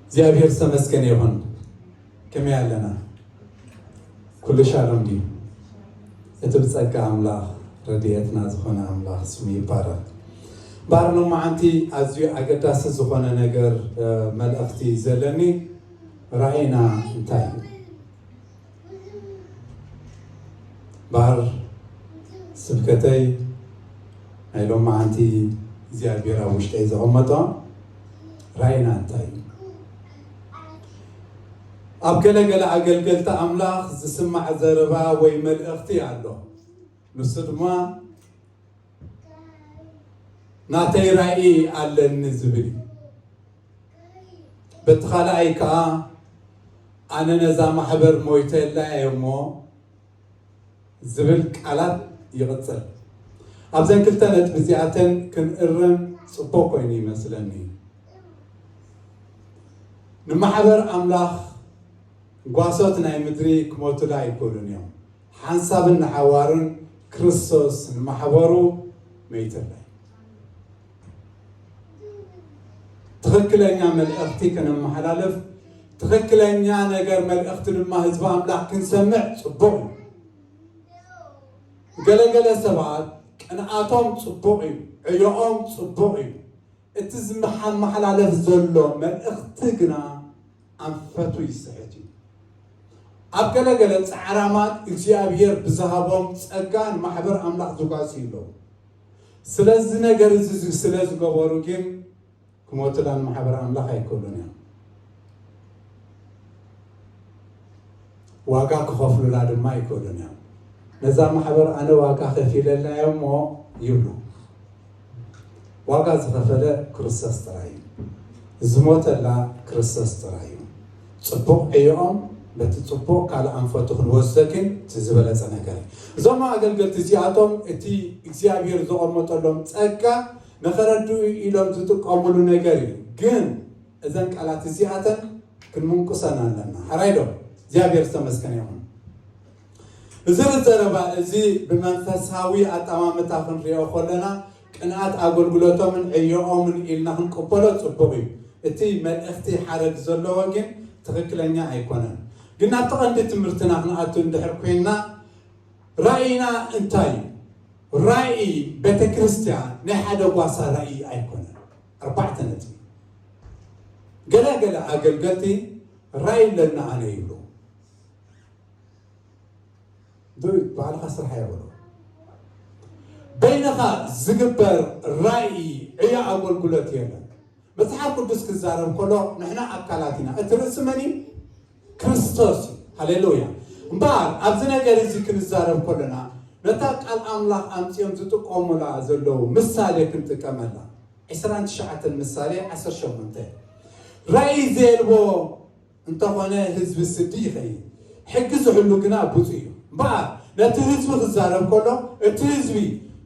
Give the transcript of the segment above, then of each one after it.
እግዚኣብሔር ዝተመስገነ ይኹን። ከመይ ኣለና? ኩሉ ሻሎም ድዩ? እቲ ብጸጋ ኣምላኽ ረድኤትና ዝኾነ ኣምላኽ ስሙ ይባረኽ። እምበኣር ሎማዓንቲ ኣዝዩ ኣገዳሲ ዝኾነ ነገር፣ እ፣ መልእኽቲ ዘለኒ ራእይና እንታይ እዩ? እምበኣር ስብከተይ ናይ ሎማዓንቲ እግዚኣብሔር ኣብ ውሽጠይ ዘቐመጦ ራእይና እንታይ እዩ? ኣብ ገለ ገለ ኣገልገልቲ ኣምላኽ ዝስማዕ ዘረባ ወይ መልእኽቲ ኣሎ። ንሱ ድማ ናተይ ራእይ ኣለኒ ዝብል እዩ። በቲ ካልኣይ ከኣ ኣነ ነዛ ማሕበር ሞይተላ እየ እሞ ዝብል ቃላት ይቕጽል። ኣብዘን ክልተ ነጥቢ እዚኣተን ክንእረም ጽቡቕ ኮይኑ ይመስለኒ። ንማሕበር ኣምላኽ ጓሶት ናይ ምድሪ ክሞቱላ ኣይክእሉን እዮም። ሓንሳብን ንሓዋሩን ክርስቶስ ንማሕበሩ መይትላይ። ትኽክለኛ መልእኽቲ ከነመሓላልፍ፣ ትኽክለኛ ነገር መልእኽቲ ድማ ህዝቢ ኣምላኽ ክንሰምዕ ጽቡቕ እዩ። ገለገለ ሰባት ቅንኣቶም ጽቡቕ እዩ፣ ዕዮኦም ጽቡቕ እዩ። እቲ ዝመሓ-፣ መሓላለፍ ዘሎ መልእኽቲ ግና ኣንፈቱ ይስሕት እዩ። ኣብ ገለገለ ጻዕራማት እግዚኣብሔር ብዝሃቦም ጸጋ ንማሕበር ኣምላኽ ዝጓስዩ ኣለዉ። ስለዚ ነገር እዚ ዝ-፣ ስለ ዝገበሩ ግን ክሞቱላ ንማሕበር ኣምላኽ ኣይክእሉን እዮም። ዋጋ ክኸፍሉላ ድማ ኣይክእሉን እዮም። ነዛ ማሕበር ኣነ ዋጋ ከፊለላ እየ እሞ ይብሉ። ዋጋ ዝኸፈለ ክርስቶስ ጥራይ እዩ። ዝሞተላ ክርስቶስ ጥራይ እዩ። ጽቡቕ ዕዮኦም በቲ ጽቡቕ ካልእ ኣንፈቱ ክንወስዶ ግን እቲ ዝበለጸ ነገር እዩ። እዞም ኣገልገልቲ እዚኣቶም እቲ እግዚኣብሔር ዘቐመጠሎም ጸጋ ንኸረድኡ ኢሎም ዝጥቀሙሉ ነገር እዩ። ግን እዘን ቃላት እዚኣተን ክንምንቁሰን ኣለና። ሕራይ ዶ? እግዚኣብሔር ዝተመስገነ ይኹን። እዚ ዘረባ እዚ ብመንፈሳዊ ኣጠማምታ ክንሪኦ ከለና ቅንኣት ኣገልግሎቶምን ዕዮኦምን ኢልና ክንቅበሎ ጽቡቕ እዩ። እቲ መልእኽቲ ሓረግ ዘለዎ ግን ትኽክለኛ ኣይኮነን። ግን ናብቲ ቀንዲ ትምህርትና ክንኣቱ እንድሕር ኮይንና ራእይና እንታይ እዩ? ራእይ ቤተ ክርስቲያን ናይ ሓደ ጓሳ ራእይ ኣይኮነን። ኣርባዕተ ነጥቢ። ገለ ገለ ኣገልገልቲ ራእይ ኣለና ኣነ ይብሉ። ዱይ ባዕልኻ ስራሕ የብሉ። በይንኻ ዝግበር ራእይ ዕዮ ኣገልግሎት የለን። መጽሓፍ ቅዱስ ክዛረብ ከሎ ንሕና ኣካላት ኢና። እቲ ርእሲ መን እዩ? ክርስቶስ እዩ። ሃሌሉያ። እምበኣር ኣብዚ ነገር እዚ ክንዛረብ ከለና ነታ ቃል ኣምላኽ ኣምጺኦም ዝጥቀሙላ ዘለዉ ምሳሌ ክንጥቀመላ። ዕስራን ትሽዓተን ምሳሌ ዓሰርተ ሸሞንተ። ራእይ ዘየልቦ እንተኾነ ህዝቢ ስዲ ይኸይድ፣ ሕጊ ዝሕሉ ግና ብፁዕ እዩ። እምበኣር ነቲ ህዝቢ ክዛረብ ከሎ እቲ ህዝቢ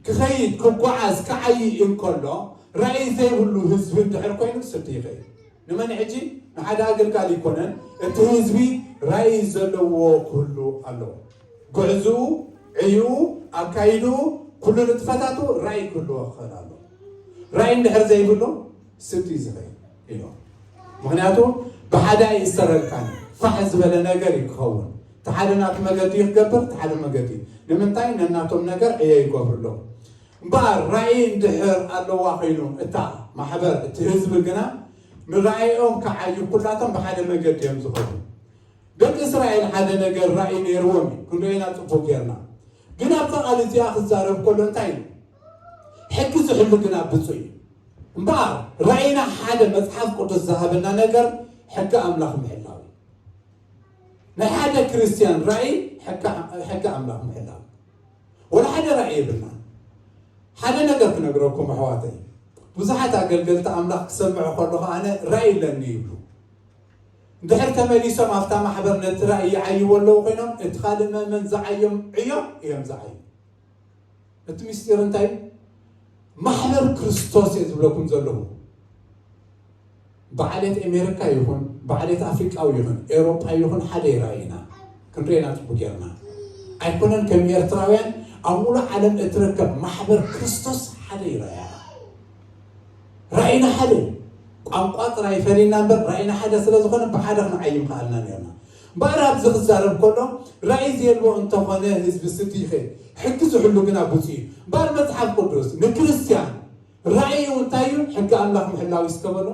ክኸይድ ክጓዓዝ ክዓዪ እንከሎ ራእይ ዘይብሉ ህዝቢ እንድሕር ኮይኑ ስዲ ይኸይድ። ንመን ሕጂ? ንሓደ ኣገልጋሊ ኣይኮነን። እቲ ህዝቢ ራእይ ዘለዎ ክህሉ ኣለዎ። ጉዕዝኡ፣ ዕይኡ፣ ኣካይድኡ፣ ኩሉ ንጥፈታቱ ራእይ ክህልዎ ክኽእል ኣለዎ። ራእይ እንድሕር ዘይብሉ ስዲ እዩ ዝኸይድ ኢሎ። ምኽንያቱ ብሓደ ኣይእሰረልካን፣ ፋሕ ዝበለ ነገር እዩ ክኸውን። እቲ ሓደ ናቱ መገዲ እዩ ክገብር፣ እቲ ሓደ መገዲ እዩ። ንምንታይ? ነናቶም ነገር ዕዮ ይገብሩ ኣለዉ። እምበኣር ራእይ እንድሕር ኣለዋ ኮይኑ እታ ማሕበር፣ እቲ ህዝቢ ግና ንራእዮም ክዓዩ ኩላቶም ብሓደ መገዲ እዮም ዝኸዱ። ደቂ እስራኤል ሓደ ነገር ራእይ ነይርዎም እዩ፣ ክንሪኦ ኢና ጽቡቕ ጌርና። ግን ኣብዛ ቃል እዚኣ ክዛረብ ከሎ እንታይ እዩ? ሕጊ ዝሕሉ ግና ብፁዕ እዩ። እምበኣር ራእይና ሓደ መጽሓፍ ቅዱስ ዝሃበና ነገር ሕጊ ኣምላኽ ምሕላው እዩ። ናይ ሓደ ክርስትያን ራእይ ሕጊ፣ ሕጊ ኣምላኽ ምሕላው። ወላ ሓደ ራእይ የብልና። ሓደ ነገር ክነግረኩም ኣሕዋተይ፣ ብዙሓት ኣገልገልቲ ኣምላኽ ክሰምዑ ከለኹ ኣነ ራእይ ኣለኒ ይብሉ። እንድሕር ተመሊሶም ኣብታ ማሕበር ነቲ ራእይ ይዓይዎ ኣለዉ ኮይኖም፣ እቲ ካልእ መእመን ዝዓዮም ዕዮ እዮም ዝዓዩ። እቲ ምስጢር እንታይ እዩ? ማሕበር ክርስቶስ እየ ዝብለኩም ዘለኹ። ብዓሌት ኣሜሪካ ይኹን፣ ብዓሌት ኣፍሪቃዊ ይኹን፣ ኤውሮጳ ይኹን፣ ሓደ እዩ ራእይና። ክንሪኤና ጽቡቅ ጌርና። ኣይኮነን ከም ኤርትራውያን ኣብ ሙሉእ ዓለም እትርከብ ማሕበር ክርስቶስ ሓደ እዩ ራእያ። ራእይና ሓደ እዩ። ቋንቋ ጥራይ ፈሊና እምበር ራእይና ሓደ ስለ ዝኾነ ብሓደ ክንዓይም ከኣልና ነርና። እምበኣር ኣብዚ ክዛረብ ከሎ ራእይ ዘየልቦ እንተኾነ ህዝቢ ስዲ ይኸይድ፣ ሕጊ ዝሕሉ ግና ብፁዕ እዩ። እምበኣር መጽሓፍ ቅዱስ ንክርስትያን ራእዩ እንታይ እዩ? ሕጊ ኣምላኽ ምሕላው እዩ ዝተበሎ።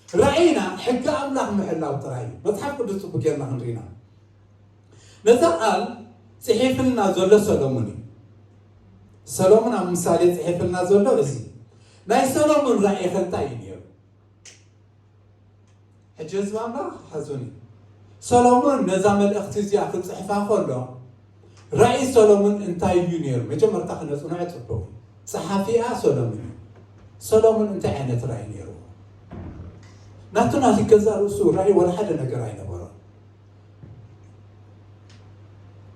ራእይና ሕጊ ኣምላኽ ምሕላው ጥራይ እዩ። መጽሓፍ ቅዱስ ጽቡቅ ጌርና ክንርኢና። ነዛ ቃል ጽሒፍልና ዘሎ ሰሎሙን እዩ። ሰሎሙን ኣብ ምሳሌ ጽሒፍልና ዘሎ እዚ። ናይ ሰሎሙን ራእይ ከ እንታይ እዩ ነይሩ? ሕጂ ህዝቢ ኣምላኽ ሓዙኒ። ሰሎሙን ነዛ መልእኽቲ እዚኣ ክጽሕፋ ከሎ ራእይ ሰሎሙን እንታይ እዩ ነይሩ? መጀመርታ ክነጽንዖ ጽቡቕ እዩ። ጸሓፊኣ ሰሎሙን እዩ። ሰሎሙን እንታይ ዓይነት ራእይ ነይሩ? ናቱ ናቱ ገዛ ርእሱ ራእይ ወላ ሓደ ነገር ኣይነበሮን።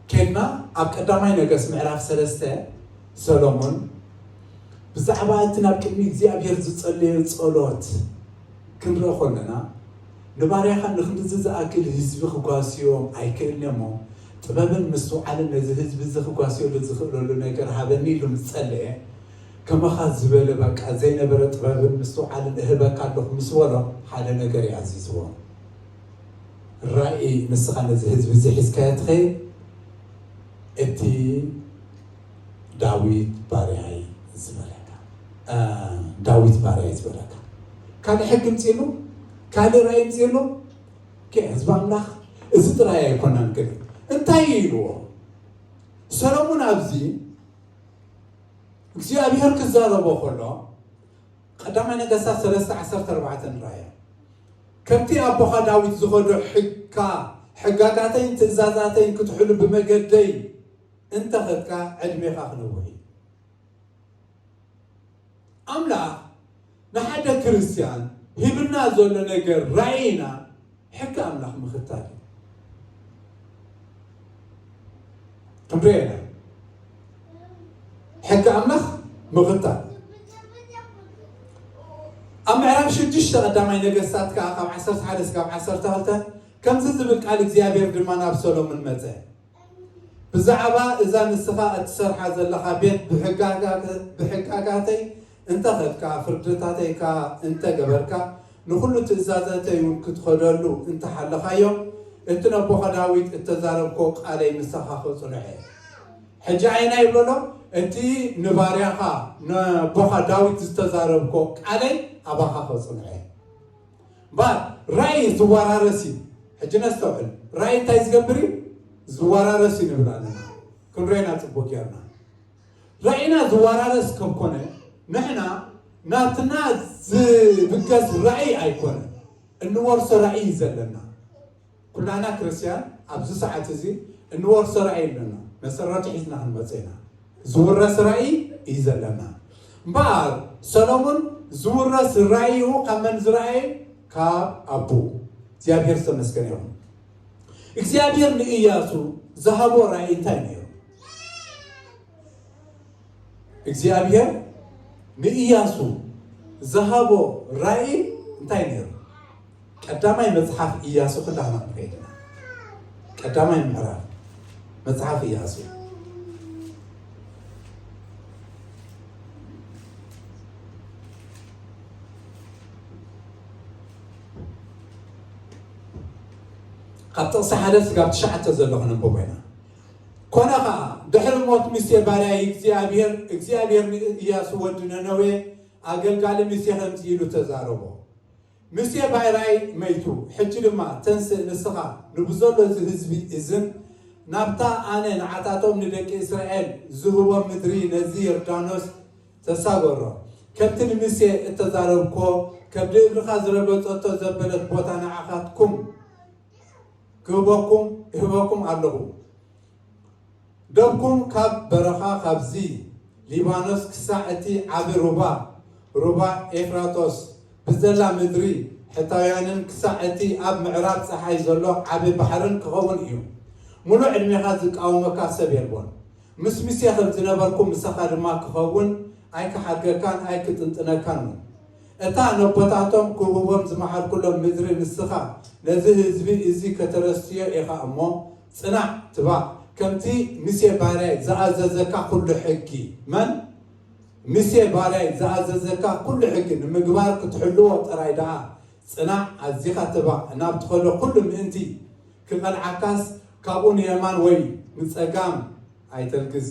ኬድና ኣብ ቀዳማይ ነገስ ምዕራፍ ሰለስተ ሰሎሞን ብዛዕባ እቲ ናብ ቅድሚ እግዚኣብሔር ዝጸለየ ጸሎት ክንርኢ ከለና፣ ንባርያኻ ንክንድዚ ዝኣክል ህዝቢ ክጓስዮም ኣይክእልን እሞ፣ ጥበብን ምስትውዓልን ነዚ ህዝቢ እዚ ክጓስየሉ ዝኽእለሉ ነገር ሃበኒ ኢሉ ምስ ጸለየ፣ ከማኻ ዝበለ በቃ ዘይነበረ ጥበብን ምስትውዓልን እህበካ ኣለኹ ምስ በሎ፣ ሓደ ነገር እዩ ኣዚዝዎ። ራእይ ንስኻ ነዚ ህዝቢ እዚ ሒዝካዮ ትኸይድ፣ እቲ ዳዊት ባርያይ ዝበለካ፣ እ፣ ዳዊት ባርያይ ዝበለካ። ካልእ ሕጊ ምጽእሉ፣ ካልእ ራእይ ምጽእሉ፣ ከ ህዝቢ ኣምላኽ፣ እዚ ጥራይ ኣይኮነን ግን እንታይ እዩ ኢልዎ? ሰሎሙን ኣብዚ እግዚኣብሔር ክዛረቦ ከሎ፣ ቀዳማይ ነገስታት ሰለስተ ዓሰርተ ኣርባዕተ ንራእያ። ከምቲ ኣቦኻ ዳዊት ዝኸዶ ሕግካ፣ ሕጋጋተይን ትእዛዛተይን ክትሕሉ ብመገደይ እንተኸድካ፣ ዕድሜኻ ክነውሕ እዩ። ኣምላኽ ንሓደ ክርስትያን ሂብና ዘሎ ነገር ራእይና ሕጊ ኣምላኽ ምኽታል እዩ። ክንሪኦ ኢና። ሕጊ ኣምላኽ ምኽታል። ኣብ ምዕራፍ ሽዱሽተ ቀዳማይ ነገስታት ከኣ ካብ ዓሰርተ ሓደ እስካብ ዓሰርተ ክልተ ከምዚ ዝብል ቃል እግዚኣብሔር ድማ ናብ ሰሎሞን መጸ። ብዛዕባ እዛ ንስኻ እትሰርሓ ዘለኻ ቤት ብሕጋጋተ-፣ ብሕጋጋተይ እንተ ኸድካ፣ ፍርድታተይ ከኣ እንተ ገበርካ፣ ንኹሉ ትእዛዛተይ እውን ክትኸደሉ እንተ ሓለኻዮ፣ እቲ ነቦኻ ዳዊት እተዛረብኮ ቃለይ ምሳኻ ኸጽንዖ እየ። ሕጂ ኣየናይ ይብሎ ኣሎ? እቲ ንባርያኻ ነቦኻ ዳዊት ዝተዛረብኮ ቃለይ ኣባኻ ኸጽንዖ እየ። እምበኣር ራእይ ዝወራረስ እዩ። ሕጂ ነስተውዕል። ራእይ እንታይ ዝገብር እዩ? ዝወራረስ እዩ ንብል ኣለና። ክንሪኦ ኢና ጽቡቅ ጌርና። ራእይና ዝወራረስ ከም ኮነ፣ ንሕና ናትና ዝብገስ ራእይ ኣይኮነን። እንወርሶ ራእይ እዩ ዘለና። ኩላና ክርስትያን ኣብዚ ሰዓት እዚ እንወርሶ ራእይ ኣለና። መሰረቱ ሒዝና ክንመጽእ ኢና። ዝውረስ ራእይ እዩ ዘለና። እምበኣር ሰሎሞን ዝውረስ ራእዩ ካብ መን ዝረኣየ? ካብ ኣቦኡ። እግዚኣብሔር ዝተመስገነ ይኹን። እግዚኣብሔር ንኢያሱ ዝሃቦ ራእይ እንታይ ነይሩ? እግዚኣብሔር ንኢያሱ ዝሃቦ ራእይ እንታይ ነይሩ? ቀዳማይ መጽሓፍ ኢያሱ ክላህና ክንከይድ ኢና። ቀዳማይ ምዕራፍ መጽሓፍ ኢያሱ። ካብ ጥቕሲ ሓደ ስጋብ ትሽዓተ ዘሎ ክነንብቦ ኢና። ኮነ ኸኣ፣ ድሕሪ ሞት ሙሴ ባርያይ እግዚኣብሔር፣ እግዚኣብሔር ንኢያሱ ወዲ ነነዌ ኣገልጋሊ ሙሴ ከምዚ ኢሉ ተዛረቦ። ሙሴ ባርያይ መይቱ፣ ሕጂ ድማ ተንስእ ንስኻ ንብዘሎ እዚ ህዝቢ እዝን ናብታ ኣነ ንዓታቶም ንደቂ እስራኤል ዝህቦም ምድሪ ነዚ ዮርዳኖስ ተሳገሮ። ከምቲ ንሙሴ እተዛረብኮ ከብዲ እግርኻ ዝረገጸቶ ዘበለት ቦታ ንዓኻትኩም ክህበኩም፣ እህበኩም ኣለኹ። ደብኩም ካብ በረኻ፣ ካብዚ ሊባኖስ ክሳዕ እቲ ዓቢ ሩባ፣ ሩባ ኤፍራጦስ ብዘላ ምድሪ ሕታውያንን ክሳዕ እቲ ኣብ ምዕራብ ጸሓይ ዘሎ ዓቢ ባሕርን ክኸውን እዩ። ምሉእ ዕድሜኻ ዝቃወመካ ሰብ የልቦን። ምስ ሙሴ ከም ዝነበርኩ ምሳኻ ድማ ክኸውን፣ ኣይክሓድገካን ኣይክጥንጥነካን እዩ። እታ ነቦታቶም ክህቦም ዝመሓልኩሎም ምድሪ ንስኻ ነዚ ህዝቢ እዚ ከተረስትዮ ኢኻ እሞ፣ ጽናዕ፣ ትባዕ፣ ከምቲ ሙሴ ባርያይ ዝኣዘዘካ ኩሉ ሕጊ። መን? ሙሴ ባርያይ ዝኣዘዘካ ኩሉ ሕጊ ንምግባር ክትሕልዎ ጥራይ ደኣ ጽናዕ፣ ኣዚኻ ትባዕ፣ ናብ ትኸዶ ኩሉ ምእንቲ ክቐንዓካስ፣ ካብኡ ንየማን ወይ ንጸጋም ኣይተልግስ።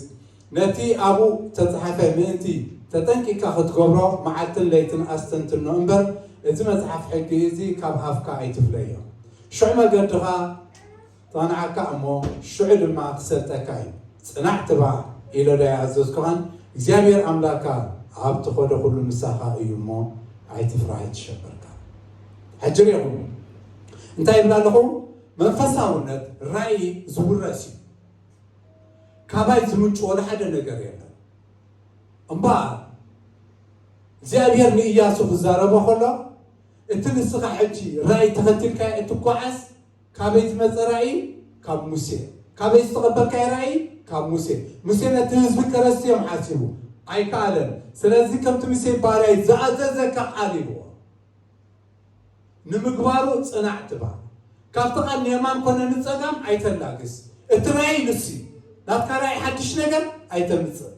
ነቲ ኣብኡ ተጻሕፈ ምእንቲ ተጠንቂቕካ ክትገብሮ፣ መዓልትን ለይትን ኣስተንትኖ እምበር፣ እዚ መጽሓፍ ሕጊ እዚ ካብ ኣፍካ ኣይትፍለዮ። ሽዑ መገድኻ ተቐንዓካ እሞ፣ ሽዑ ድማ ክሰልጠካ እዩ። ጽናዕ ትባዕ ኢለ ዶ ኣይኣዘዝኩኻን? እግዚኣብሔር ኣምላካ ኣብ ትኸዶ ኩሉ ምሳኻ እዩ እሞ፣ ኣይትፍራህ፣ ኣይትሸበርካ። ሕጂ ርኢኹም እንታይ ይብል ኣለኹ? መንፈሳውነት ራእይ ዝውረስ እዩ። ካባይ ዝምንጭ ወላ ሓደ ነገር የለን። እምበኣር እግዚኣብሔር ንኢያሱ ክዛረቦ ከሎ፣ እቲ ንስኻ ሕጂ ራእይ ተኸቲልካዮ እትጓዓዝ፣ ካበይ ዝመጸ ራእይ? ካብ ሙሴ። ካበይ ዝተቐበልካዮ ራእይ? ካብ ሙሴ። ሙሴ ነቲ ህዝቢ ከረስዮም ሓሲቡ ኣይከኣለን። ስለዚ ከምቲ ሙሴ ባርያይ ዝኣዘዘካ ቃል ኢልዎ። ንምግባሩ ጽናዕ ትባዕ። ካብቲ ቃል ንየማን ኮነ ንጸጋም ኣይተላግስ። እቲ ራእይ ንሱ እዩ። ናትካ ራእይ ሓድሽ ነገር ኣይተምጽእ።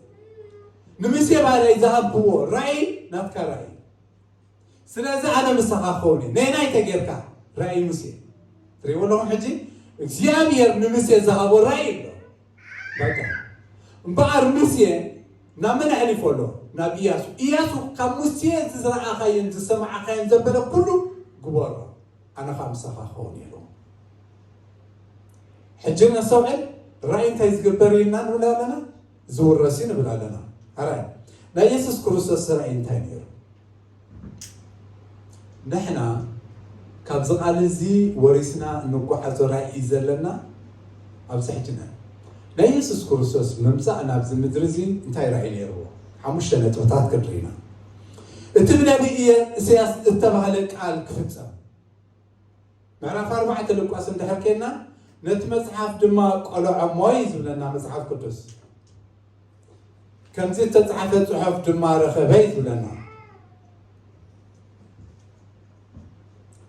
ንሙሴ ባርያይ ዝሃብክዎ ራእይ ናትካ ራእይ። ስለዚ ኣነ ምሳኻ ክኸውን እየ። ነየናይ ተጌርካ? ራእይ ሙሴ። ትሪእዎ ኣለኹም ሕጂ እግዚኣብሔር ንሙሴ ዝሃቦ ራእይ ኣሎ። በቃ። እምበኣር ሙሴ ናብ መን ኣሕሊፎ ኣሎ? ናብ ኢያሱ። ኢያሱ ካብ ሙሴ ዝረኣኻዮን ዝሰማዕኻዮን ዘበለ ኩሉ ግበሮ፣ ኣነ ኸኣ ምሳኻ ክኸውን እየ ኢልዎ። ሕጂ ነስተውዕል፣ ራእይ እንታይ ዝግበር እዩ ኢና ንብል ኣለና? ዝውረስ እዩ ንብል ኣለና። ኣራይ ናይ የሱስ ክርስቶስ ራእይ እንታይ ነይሩ? ንሕና ካብዚ ቃል እዚ ወሪስና እንጓዓዞ ራእይ እዩ ዘለና። ኣብዚ ሕጂ ናይ ናይ የሱስ ክርስቶስ ምምጻእ ናብዚ ምድሪ እዚ እንታይ ራእይ ነይርዎ? ሓሙሽተ ነጥብታት ክንርኢ ኢና። እቲ ብነቢይ እየ- እሰያስ እተባህለ ቃል ክፍጸም። ምዕራፍ ኣርባዕተ ሉቃስ እንድሕር ኬድና፣ ነቲ መጽሓፍ ድማ ቀልዖ እሞ እዩ ዝብለና መጽሓፍ ቅዱስ። ከምዚ እተጻሕፈ ጽሑፍ ድማ ረኸበ እዩ ዝብለና።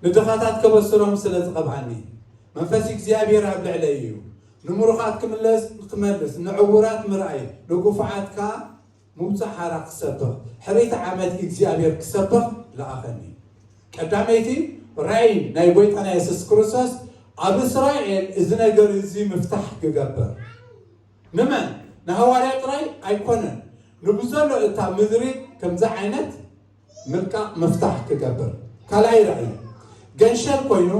ንድኻታት ከበስሮም ስለ ዝቐብኣኒ፣ መንፈስ እግዚኣብሔር ኣብ ልዕለይ እዩ። ንምሩኻት ክምለስ ክመልስ፣ ንዕዉራት ምርኣይ፣ ንግፉዓት ከኣ ምውጻእ ሓራ ክሰብኽ፣ ሕርይቲ ዓመት እግዚኣብሔር ክሰብኽ ለኣኸኒ። ቀዳመይቲ ራእይ ናይ ጎይታና የሱስ ክርስቶስ ኣብ እስራኤል እዚ ነገር እዚ ምፍታሕ ክገብር። ንመን? ንሃዋርያ ጥራይ ኣይኮነን፣ ንብዘሎ እታ ምድሪ ከምዚ ዓይነት ምልቃቕ ምፍታሕ ክገብር። ካልኣይ ራእይ ገንሸል ኮይኑ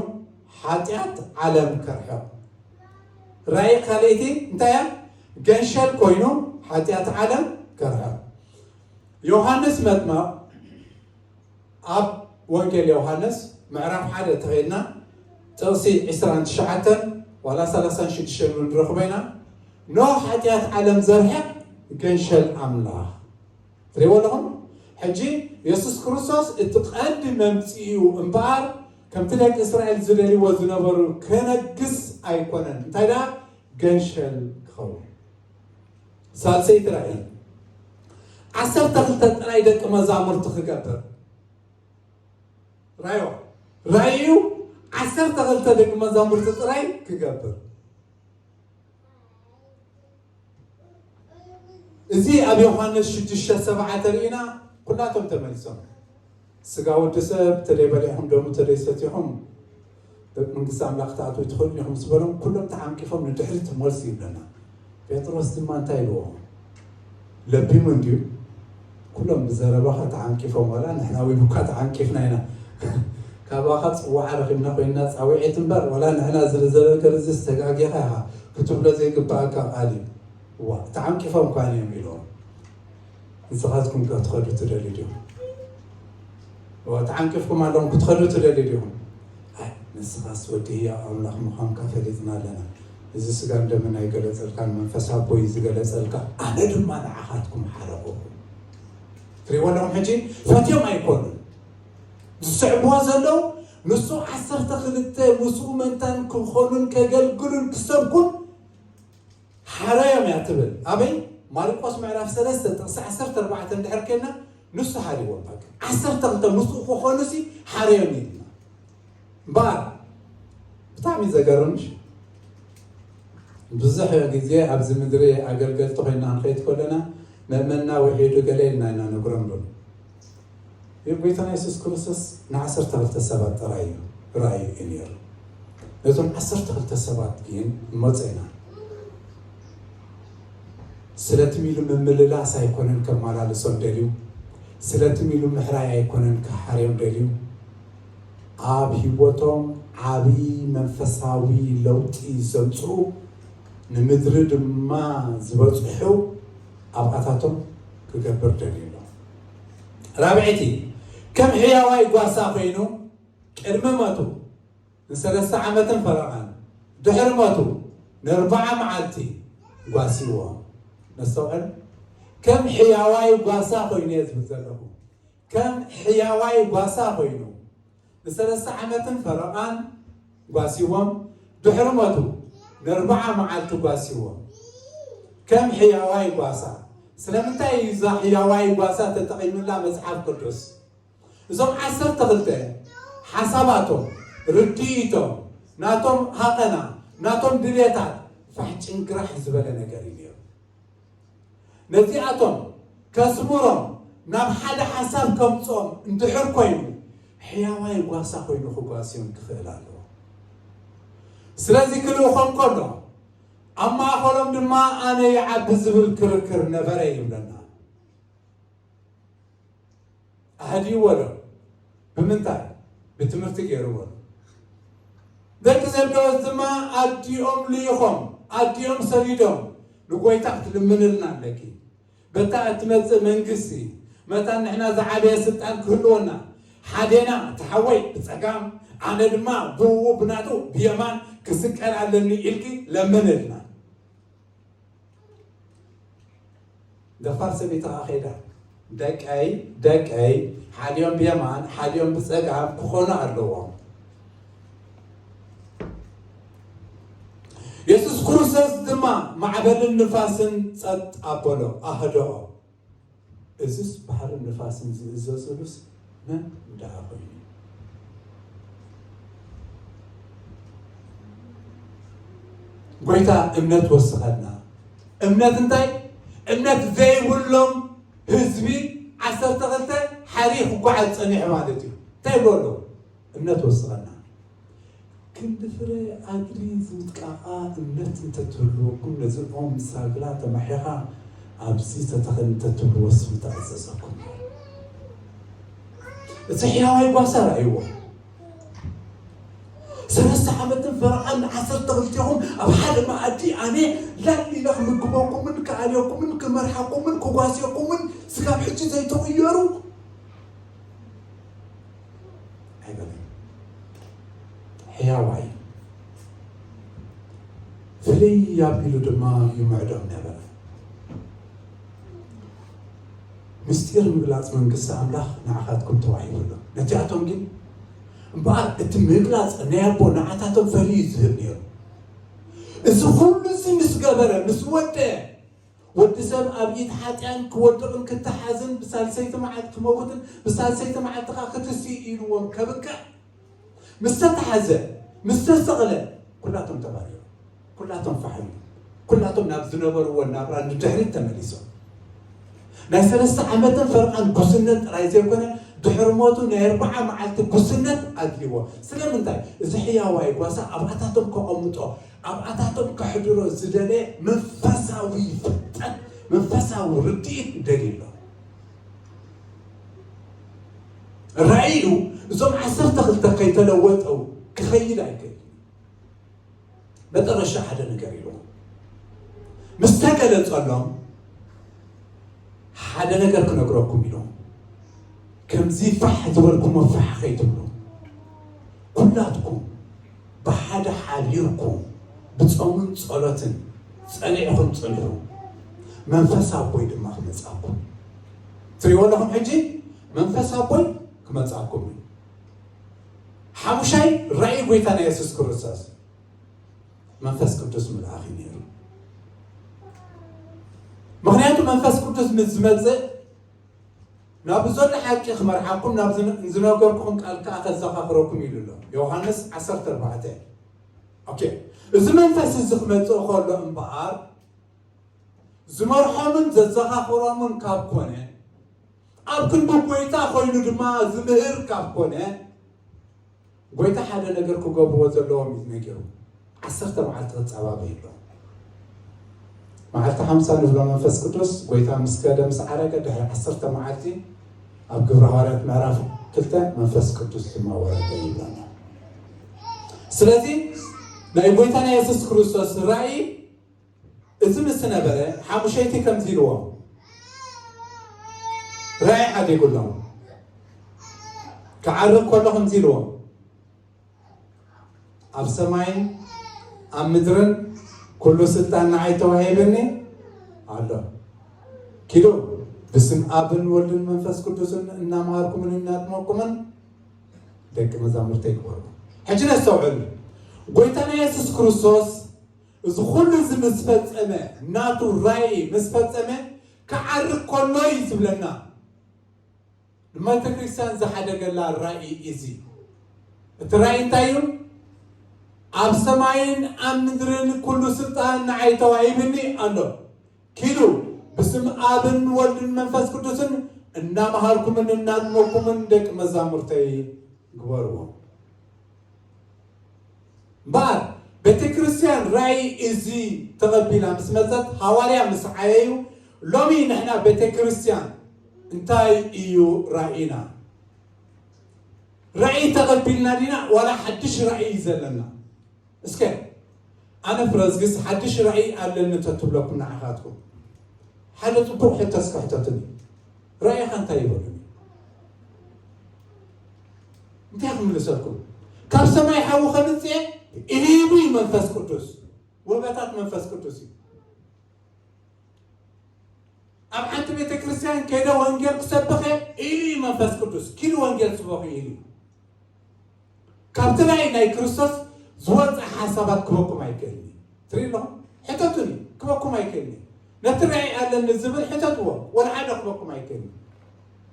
ሓጢኣት ዓለም ከርሕቕ። ራእይ ካልኣይቲ እንታይ እያ? ገንሸል ኮይኑ ሓጢኣት ዓለም ከርሕቕ። ዮሃንስ መጥመቕ ኣብ ወንጌል ዮሃንስ ምዕራፍ ሓደ ተኸድና ጥቕሲ ዕስራን ትሽዓተን ዋላ ሰላሳን ሽዱሽተን እውን ንረኽቦ ኢና። ኖህ ሓጢኣት ዓለም ዘርሕቕ ገንሸል ኣምላኽ። ትሪእዎ ኣለኹም? ሕጂ የሱስ ክርስቶስ እቲ ቀንዲ መምጽኢኡ እምበኣር ከምቲ ደቂ እስራኤል ዝደልይዎ ዝነበሩ ከነግስ ኣይኮነን። እንታይ ደኣ? ገንሸል ክኸውን። ሳልሰይቲ ራእይ ዓሰርተ ክልተ ጥራይ ደቂ መዛሙርቲ ክገብር። ራዮ ራእዩ ዓሰርተ ክልተ ደቂ መዛሙርቲ ጥራይ ክገብር። እዚ ኣብ ዮሃንስ ሽዱሽተ ሰብዓ ተርእና ኩላቶም ተመሊሶም። ስጋ ወዲ ሰብ ተደይ በሊዕኹም ደሙ ተደይ ሰቲኹም ደቂ መንግስቲ ኣምላኽ ክትኣትዉ ትኽእሉ ኢኹም ዝበሎም ኩሎም ተዓንቂፎም ንድሕሪት ተመልሱ ይብለና። ጴጥሮስ ድማ እንታይ ኢልዎ? ለቢሙ እንድዩ። ኩሎም ብዘረባኻ ተዓንቂፎም ዋላ ንሕና እውን እኳ ተዓንቂፍና ኢና። ካባኻ ጽዋዓ ረኺብና ኮይንና ጻውዒት እምበር ዋላ ንሕና ዝርዘረ ገርዝስ ተጋጊኻ ኢኻ ክትብሎ ዘይግባኣካ ቃል እዩ። እዋ ተዓንቂፎም እኳ እዮም ኢልዎም። ንስኻትኩም ከ ክትኸዱ ትደልዩ ዲኹም? እዋ ተዓንቂፍኩም ኣለኹም ክትኸዱ ትደልዩ ዲኹም? ኣይ ንስኻስ ወዲ ህያው ኣምላኽ ምዃንካ ፈሊጥና ኣለና። እዚ ስጋን ደምን ኣይገለጸልካን መንፈስ ኣቦይ ዝገለጸልካ ኣነ ድማ ንዓኻትኩም ሓረኹኹም። ትሪእዎ ኣለኹም ሕጂ ፈትዮም ኣይኮኑን ዝስዕብዎ ዘለዉ ንሱ ዓሰርተ ክልተ ምስኡ መንታን ክኾኑን ከገልግሉን ክሰብኩን ሓረዮም እያ ትብል። ኣበይ? ማርቆስ ምዕራፍ ሰለስተ ጥቕሲ ዓሰርተ ኣርባዕተ እንድሕር ኬድና ንሱ ሓሪዎም በቃ ዓሰርተ ክልተ ምስኡ ክኾኑ ሲ ሓረዮም ኢልና። እምበኣር ብጣዕሚ ዘገርምሽ ብዙሕ ግዜ ኣብዚ ምድሪ ኣገልገልቲ ኮይና ክንኸይድ ከለና መእመንና ውሒዱ ገለ ኢልና ኢና ነግሮም ዶ? ጎይታና የሱስ ክርስቶስ ንዓሰርተ ክልተ ሰባት ጥራይ እዩ ራእዩ እዩ ነይሩ። ነቶም ዓሰርተ ክልተ ሰባት ግን ንመጾ ኢና። ስለትም ኢሉ ምምልላስ ኣይኮነን ከመላልሶም ደልዩ፣ ስለትም ኢሉ ምሕራይ ኣይኮነን ክሓርዮም ደልዩ። ኣብ ህይወቶም ዓብዪ መንፈሳዊ ለውጢ ዘምጽኡ፣ ንምድሪ ድማ ዝበጽሑ ኣብኣታቶም ክገብር ደልዩ ኣሎ። ራብዐይቲ፣ ከም ሕያዋይ ጓሳ ኮይኑ ቅድሚ መቱ ንሰለስተ ዓመትን ፈረቓን፣ ድሕሪ መቱ ንኣርብዓ መዓልቲ ጓስይዎ። ነስተውዕል። ከም ሕያዋይ ጓሳ ኮይኑ እየ ዝብል ዘለኹ። ከም ሕያዋይ ጓሳ ኮይኑ ንሰለስተ ዓመትን ፈረቓን ጓስይዎም፣ ድሕሪ መቱ ንኣርብዓ መዓልቲ ጓስይዎም። ከም ሕያዋይ ጓሳ። ስለምንታይ እዩ እዛ ሕያዋይ ጓሳ ተጠቒምላ መጽሓፍ ቅዱስ? እዞም ዓሰርተ ክልተ ሓሳባቶም፣ ርድኢቶም፣ ናቶም ሃቐና፣ ናቶም ድሌታት ፋሕ ጭንግራሕ ዝበለ ነገር እዩ ነይሩ። ነዚኣቶም ከስምሮም፣ ናብ ሓደ ሓሳብ ከምጽኦም እንድሕር ኮይኑ፣ ሕያዋይ ጓሳ ኮይኑ ክጓስዮም ክኽእል ኣለዎ። ስለዚ ክልእኾም ከሎ፣ ኣብ ማእኸሎም ድማ ኣነ ይዓቢ ዝብል ክርክር ነበረ ይብለና። ኣህድይዎ ዶ? ብምንታይ? ብትምህርቲ ገይርዎ ዶ? ደቂ ዘብዴዎስ ድማ ኣዲኦም ልኢኾም፣ ኣዲኦም ሰዲዶም፣ ንጎይታ ክትልምንልና ኣለኪ። በታ እትመጽእ መንግስቲ መታን ንሕና ዝዓበየ ስልጣን ክህልወና፣ ሓዴና እቲ ሓወይ ብጸጋም፣ ኣነ ድማ ብኡ ብናቱ ብየማን ክስቀል ኣለኒ ኢልኪ ለምንልና። ደፋር ሰበይቲ ኸዓ ኸይዳ፣ ደቀይ፣ ደቀይ፣ ሓዲኦም ብየማን፣ ሓዲኦም ብጸጋም ክኾኑ ኣለዎም። የሱስ ክርስቶስ ድማ ማዕበልን ንፋስን ጸጥ ኣበሎ፣ ኣህደኦ። እዝስ ባሕርን ንፋስን ዝእዘዝሉስ መን ደኣ ኾይኑ? ጎይታ እምነት ወስኸልና። እምነት እንታይ? እምነት ዘይብሎም ህዝቢ ዓሰርተ ክልተ ሓሪ ክጓዓዝ ጸኒሑ ማለት እዩ። እንታይ ይብሉ ኣለዉ? እምነት ወስኸልና። ክንዲ ፍረ ኣድሪ ዝምጥቃቓ እምነት እንተትህልወኩም፣ ነዚ ኦም ሳግላ ተማሒኻ ኣብዚ ተተኸል እንተትብልዎስ ምተኣዘዘኩም። እቲ ሕያዋይ ጓሳ ረኣይዎ። ሰለስተ ዓመትን ፈረቓን ንዓሰርተ ክልቴኹም ኣብ ሓደ መኣዲ ኣነ ላል ኢለ ክምግበኩምን ክኣልየኩምን ክመርሓኩምን ክጓስየኩምን ስጋብ ሕጂ ዘይተቕየሩ ኣይበለን። ሕያዋይ ፍልይ ኣቢሉ ድማ ይምዕዶም ነበረ። ምስጢር ምግላጽ መንግስቲ ኣምላኽ ንዓኻትኩም ተዋሂቡ ኣሎ። ነቲኣቶም ግን እምበኣር እቲ ምግላጽ ናይ ኣቦ ንዓታቶም ፈልዩ እዩ ዝህብ ነይሩ። እዚ ኩሉ እዚ ምስ ገበረ፣ ምስ ወደ፣ ወዲ ሰብ ኣብ ኢድ ሓጢኣን ክወድቕን ክተሓዝን ብሳልሰይቲ መዓልቲ ክመውትን ብሳልሰይቲ መዓልቲ ኸዓ ክትስእ ኢልዎም ከብቅዕ ምስ ተታሕዘ፣ ምስ ተሰቕለ፣ ኩላቶም ተባሪሮም፣ ኩላቶም ፋሕ ኢሎም፣ ኩላቶም ናብ ዝነበርዎ ናብራ ንድሕሪት ተመሊሶም። ናይ ሰለስተ ዓመትን ፈርቓን ጉስነት ጥራይ ዘይኮነ፣ ድሕሪ ሞቱ ናይ ኣርብዓ መዓልቲ ጉስነት ኣድልይዎ። ስለምንታይ? እዚ ሕያዋይ ጓሳ ኣብኣታቶም ከቐምጦ፣ ኣብኣታቶም ከሕድሮ ዝደለየ መንፈሳዊ ፍልጠት፣ መንፈሳዊ ርድኢት ደልዩ ኣሎ። ራእዩ እዞም ዓሰርተ ክልተ ከይተለወጠው ክኸይድ ኣይክእል። መጠረሻ ሓደ ነገር ኢሉ ምስ ተገለጸሎም፣ ሓደ ነገር ክነግረኩም ኢሉ፣ ከምዚ ፋሕ ዝበልኩሞ ፋሕ ከይትብሉ፣ ኩላትኩም ብሓደ ሓቢርኩም ብጾምን ጸሎትን ጸኒዕኹም ጽንሑ፣ መንፈስ ኣቦይ ድማ ክመጻኩም። ትሪእዎ ኣለኹም ሕጂ መንፈስ ኣቦይ ክመጻኩም እዩ። ሓሙሻይ ራእይ ጎይታና የሱስ ክርስቶስ መንፈስ ቅዱስ ምልኣኽ እዩ ነይሩ። ምኽንያቱ መንፈስ ቅዱስ ምስ ዝመጽእ ናብ ዘሎ ሓቂ ክመርሓኩም፣ ናብ ዝነ-፣ ዝነገርኩኹም ቃል ከኣ ከዘኻኽረኩም ኢሉ ኣሎ። ዮሃንስ ዓሰርተ ኣርባዕተ። ኦኬ፣ እዚ መንፈስ እዚ ክመጽእ ከሎ እምበኣር ዝመርሖምን ዘዘኻኽሮምን ካብ ኮነ፣ ኣብ ክንዲ ጎይታ ኮይኑ ድማ ዝምህር ካብ ኮነ፣ ጎይታ ሓደ ነገር ክገብርዎ ዘለዎም እዩ ነጊሩ። ዓሰርተ መዓልቲ ክጻባበዩ ኣለዎም። መዓልቲ ሓምሳ ንብሎ መንፈስ ቅዱስ ጎይታ ምስ ከደ ምስ ዓረገ ድሕሪ ዓሰርተ መዓልቲ ኣብ ግብረ ሃዋርያት ምዕራፍ ክልተ መንፈስ ቅዱስ ድማ ወረደ ይብለና። ስለዚ ናይ ጎይታና የሱስ ክርስቶስ ራእይ እዚ ምስ ነበረ ሓሙሸይቲ ከምዚ ኢልዎም ራእይ ዓዲጉሎም ክዓርግ ከሎ ከምዚ ኢልዎም ኣብ ሰማይን ኣብ ምድርን ኩሉ ስልጣን ንዓይ ተዋሂብኒ ኣሎ። ኪዱ ብስም ኣብን ወልድን መንፈስ ቅዱስን እናምሃርኩምን እናጥመቅኩምን ደቂ መዛሙርተይ ግበሩ። ሕጂ ነስተውዕል። ጎይታና የሱስ ክርስቶስ እዚ ኩሉ እዚ ምስ ፈጸመ ናቱ ራእይ ምስ ፈጸመ ክዓርግ ከሎ እዩ ዝብለና። ንቤተ ክርስቲያን ዝሓደገላ ራእይ እዚ። እቲ ራእይ እንታይ እዩ? ኣብ ሰማይን ኣብ ምድርን ኩሉ ስልጣን ንዓይ ተዋሂብኒ ኣሎ። ኪዱ ብስም ኣብን ወልድን መንፈስ ቅዱስን እናመሃርኩምን እናጥመኩምን ደቂ መዛሙርተይ ግበርዎ። እምበኣር ቤተ ክርስቲያን ራእይ እዚ ተቐቢላ ምስ መጸት ሃዋርያ ምስ ዓየዩ ሎሚ ንሕና ቤተ ክርስቲያን እንታይ እዩ ራእይና? ራእይ ተቐቢልና ዲና ዋላ ሓድሽ ራእይ እዩ ዘለና? እስከ ኣነ ፍረዝግስ ሓድሽ ራእይ ኣለኒ ተትብለኩም ንዓኻትኩም ሓደ ጽቡቕ ሕቶ እስከ ሕተቱኒ። ራእይኻ እንታይ ይበሉኒ? እንታይ ክምልሰልኩም? ካብ ሰማይ ሓዊ ከምጽኤ ኢሉ መንፈስ ቅዱስ ወበታት መንፈስ ቅዱስ እዩ። ኣብ ሓንቲ ቤተ ክርስቲያን ከይደ ወንጌል ክሰብኸ ኢሉ መንፈስ ቅዱስ ኪዱ ወንጌል ስበኹ ኢሉ ካብቲ ራእይ ናይ ክርስቶስ ዝወፀ ሓሳባት ክበኩም ኣይክእልኒ። ትርኢ ኣለኹም? ሕተቱኒ፣ ክበኩም ኣይክእልኒ። ነቲ ራእይ ኣለኒ ዝብል ሕተትዎ፣ ወላ ሓደ ክበኩም ኣይክእልኒ።